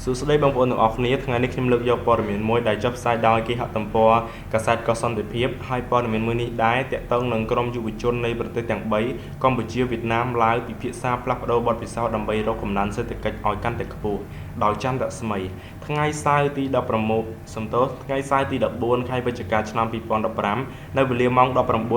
សួស្តីបងប្អូនទាំងអស់គ្នាថ្ងៃនេះខ្ញុំលើកយកព័ត៌មានមួយដែលចុះផ្សាយដោយគេហទំព័រកាសែតកោះសន្តិភាពហើយព័ត៌មានមួយនេះដែរទាក់ទងនឹងក្រុមយុវជននៃប្រទេសទាំង3កម្ពុជាវៀតណាមឡាវពិភាក្សាផ្លាស់ប្ដូរបទពិសោធន៍ដើម្បីរកកំណើនសេដ្ឋកិច្ចឲ្យកាន់តែខ្ពស់ដោយច័ន្ទរស្មីថ្ងៃសៅរ៍ទី16សំទោសថ្ងៃសៅរ៍ទី14ខែវិច្ឆិកាឆ្នាំ2015នៅវេលាម៉ោង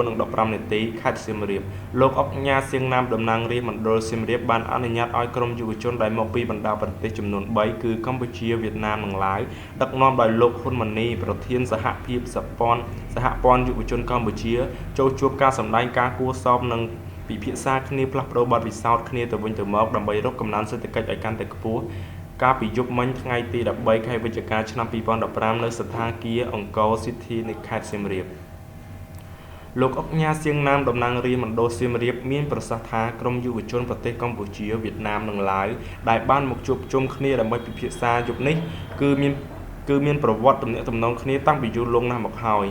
19:15នាទីខេត្តសៀមរាបលោកអុកញ៉ាសៀងណាមតំណាងរាស្ត្រមណ្ឌលសៀមរាបបានអនុញ្ញាតឲ្យក្រុមយុវជនដែលមកពីបណ្ដាប្រទេសចំនួន3គឺកម្ពុជាវៀតណាមនិងឡាវដឹកនាំដោយលោកហ៊ុនម៉ាណីប្រធានសហភាពសហព័ន្ធយុវជនកម្ពុជាចូលជួបការសម្ដែងការគួរសមនិងពិភាក្សាគ្នាផ្លាស់ប្ដូរបទពិសោធន៍គ្នាទៅវិញទៅមកដើម្បីរកកំណើនសេដ្ឋកិច្ចឲ្យកាន់តែខ្ពស់កាលពីយប់មិញថ្ងៃទី13ខែវិច្ឆិកាឆ្នាំ2015នៅសណ្ឋាគារអង្គរស៊ីធីនៃខេត្តសៀមរាបលោកអុកញ៉ាសៀងណាមតំណាងរាស្ត្រមណ្ឌលសៀមរាបមានប្រសាសន៍ថាក្រុមយុវជនប្រទេសកម្ពុជាវៀតណាមនិងឡាវដែលបានមកជួបជុំគ្នាដើម្បីពិភាក្សាយប់នេះគឺមានប្រវត្តិទំនាក់ទំនងគ្នាតាំងពីយូរលង់ណាស់មកហើយ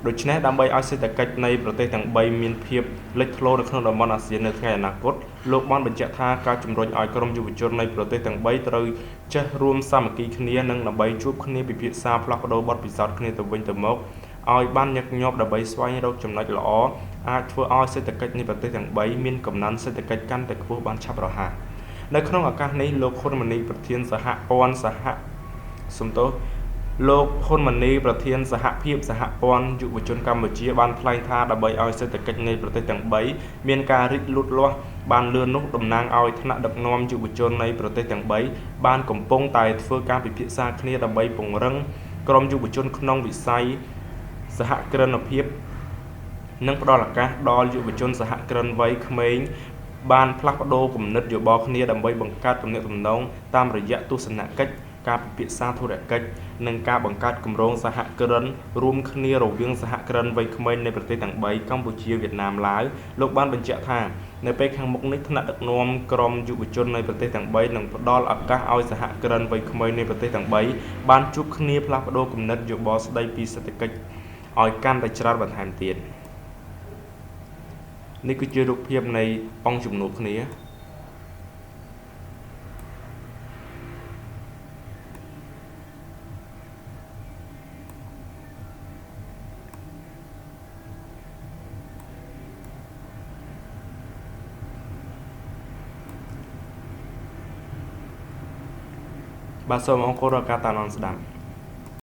ដូច្នេះដើម្បីឲ្យសេដ្ឋកិច្ចនៃប្រទេសទាំង3មានភាពលេចធ្លោនៅក្នុងតំបន់អាស៊ាននៅថ្ងៃអនាគតលោកបានបញ្ជាក់ថាការជំរុញឲ្យក្រុមយុវជននៃប្រទេសទាំង3ត្រូវចេះរួមសាមគ្គីគ្នានិងដើម្បីជួបគ្នាពិភាក្សាផ្លាស់ប្ដូរបទពិសោធន៍គ្នាទៅវិញទៅមកឲ្យបានញឹកញាប់ដើម្បីស្វែងរកចំណុចល្អអាចធ្វើឲ្យសេដ្ឋកិច្ចនៃប្រទេសទាំង3មានកំណើនសេដ្ឋកិច្ចកាន់តែខ្ពស់បានឆាប់រហ័សនៅក្នុងឱកាសនេះលោកហ៊ុនម៉ាណីប្រធានសហព័ន្ធសហសំទោសលោកហ៊ុនម៉ាណីប្រធានសហភាពសហព័ន្ធយុវជនកម្ពុជាបានថ្លែងថាដើម្បីឲ្យសេដ្ឋកិច្ចនៃប្រទេសទាំង3មានការរីកលូតលាស់បានលឿននោះតំណាងឲ្យថ្នាក់ដឹកនាំយុវជននៃប្រទេសទាំង3បានកំពុងតែធ្វើការពិភាក្សាគ្នាដើម្បីពង្រឹងក្រុមយុវជនក្នុងវិស័យសហគ្រិនភាពនិងផ្ដល់ឱកាសដល់យុវជនសហគ្រិនវ័យក្មេងបានផ្លាស់ប្ដូរគំនិតយោបល់គ្នាដើម្បីបង្កើតទំនាក់ទំនងតាមរយៈទស្សនកិច្ចការពិភាក្សាធុរកិច្ចនិងការបង្កើតគម្រោងសហគ្រិនរួមគ្នារវាងសហគ្រិនវ័យក្មេងនៃប្រទេសទាំង3កម្ពុជាវៀតណាមឡាវលោកបានបញ្ជាក់ថានៅពេលខាងមុខនេះថ្នាក់ដឹកនាំក្រុមយុវជននៃប្រទេសទាំង3នឹងផ្ដល់ឱកាសឲ្យសហគ្រិនវ័យក្មេងនៃប្រទេសទាំង3បានជួបគ្នាផ្លាស់ប្ដូរគំនិតយោបល់ស្ដីពីសេដ្ឋកិច្ចឲ្យកាន់តែច្រើនបន្ថែមទៀតនេះគឺជារូបភាពនៃអង្គជំនួបគ្នាបាទសូមអរគុណដល់ការតាមដានស្ដាប់។